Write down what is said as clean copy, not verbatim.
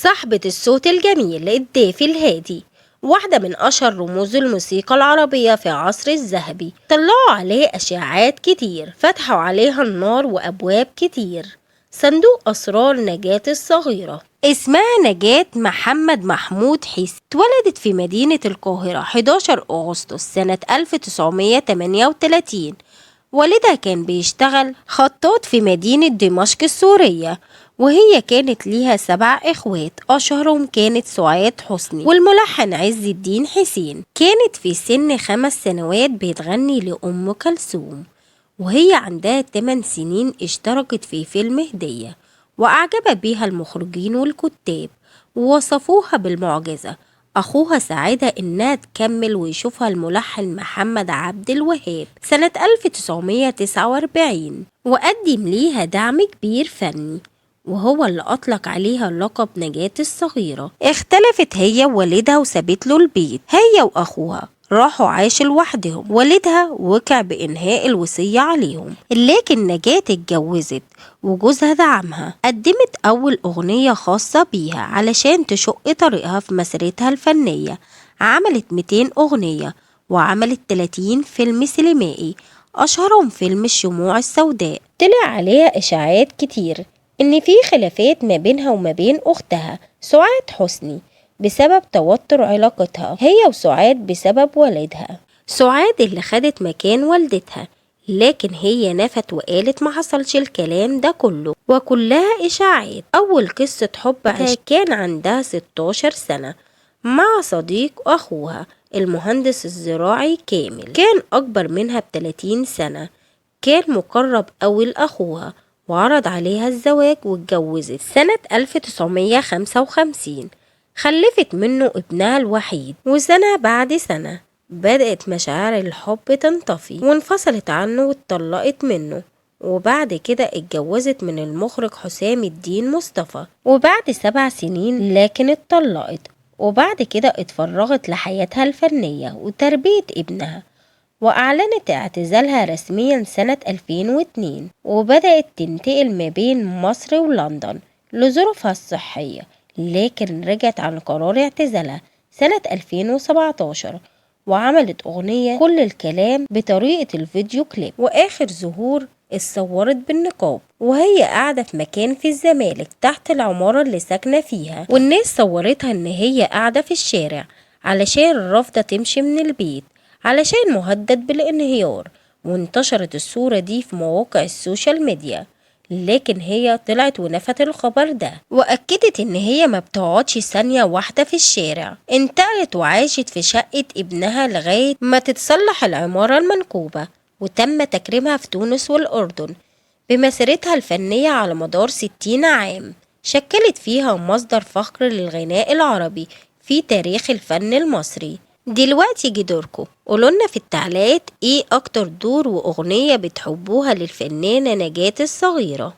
صاحبة الصوت الجميل الدافي الهادي، واحدة من أشهر رموز الموسيقى العربية في عصر الذهبي. طلعوا عليه أشاعات كتير، فتحوا عليها النار وأبواب كتير. صندوق أسرار نجاة الصغيرة. اسمها نجاة محمد محمود حسين، اتولدت في مدينة القاهرة 11 أغسطس سنة 1938. والدها كان بيشتغل خطاط في مدينة دمشق السورية، وهي كانت ليها 7 إخوات، أشهرهم كانت سعاد حسني والملحن عز الدين حسين. كانت في سن 5 سنوات بتغني لأم كلثوم، وهي عندها 8 سنين اشتركت في فيلم هدية، وأعجب بيها المخرجين والكتاب ووصفوها بالمعجزة. أخوها ساعدها إنها تكمل ويشوفها الملحن محمد عبد الوهاب سنة 1949، وقدم ليها دعم كبير فني، وهو اللي أطلق عليها لقب نجاة الصغيرة. اختلفت هي ووالدها وسابت له البيت، هي وأخوها راحوا عاشوا لوحدهم. والدها وقع بإنهاء الوصية عليهم، لكن نجاة اتجوزت وجوزها دعمها. قدمت أول أغنية خاصة بيها علشان تشق طريقها في مسيرتها الفنية. عملت 200 أغنية وعملت 30 فيلم سينمائي، أشهرهم فيلم الشموع السوداء. طلع عليها إشاعات كتير إن في خلافات ما بينها وما بين أختها سعاد حسني بسبب توتر علاقتها هي وسعاد بسبب والدها. سعاد اللي خدت مكان والدتها، لكن هي نفت وقالت ما حصلش الكلام ده كله وكلها إشاعات. أول قصة حب كان عندها 16 سنة مع صديق أخوها المهندس الزراعي كامل، كان أكبر منها ب30 سنة، كان مقرب أوي لأخوها وعرض عليها الزواج واتجوزت سنة 1955. خلفت منه ابنها الوحيد، وسنة بعد سنة بدأت مشاعر الحب تنطفي وانفصلت عنه واتطلقت منه. وبعد كده اتجوزت من المخرج حسام الدين مصطفى، وبعد 7 سنين لكن اتطلقت. وبعد كده اتفرغت لحياتها الفنية وتربية ابنها، وأعلنت اعتزالها رسميا سنة 2002، وبدأت تنتقل ما بين مصر ولندن لظروفها الصحية، لكن رجعت عن قرار اعتزالها سنة 2017، وعملت أغنية كل الكلام بطريقة الفيديو كليب. وآخر ظهور اتصورت بالنقاب وهي قاعدة في مكان في الزمالك تحت العمارة اللي ساكنة فيها، والناس صورتها إن هي قاعدة في الشارع علشان رافضة تمشي من البيت علشان مهدد بالانهيار، وانتشرت الصورة دي في مواقع السوشيال ميديا. لكن هي طلعت ونفت الخبر ده وأكدت إن هي ما بتقعدش ثانية واحدة في الشارع. انتقلت وعاشت في شقة ابنها لغاية ما تتصلح العمارة المنكوبة، وتم تكريمها في تونس والأردن بمسيرتها الفنية على مدار 60 عام، شكلت فيها مصدر فخر للغناء العربي في تاريخ الفن المصري. دلوقتي جه دوركم، قولولنا في التعليقات ايه اكتر دور واغنية بتحبوها للفنانة نجاة الصغيرة.